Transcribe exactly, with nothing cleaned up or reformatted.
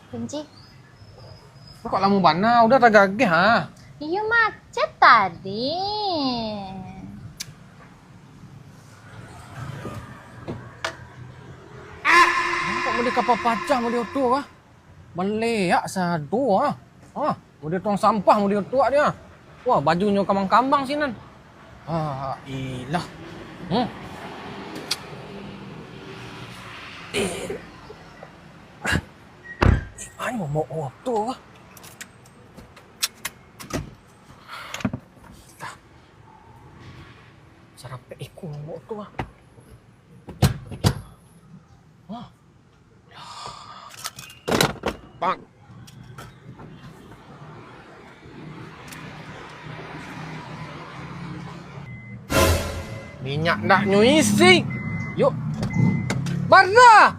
Kunci. Kok lamo bana, udah tagageh ha. Iyo macet tadi. Kok model kapal pacah model tu ah. Baleak sado ah. Ah, model tong sampah model tu ah dia. Wah, bajunyo kambang-kambang sinan. Ah, ilah. Hmm. Eh. Ai, momok oto ah. Sarapek iko momok oto ah. Wah. Bang. Minyak ndak nyo isi. Yuk. Barna!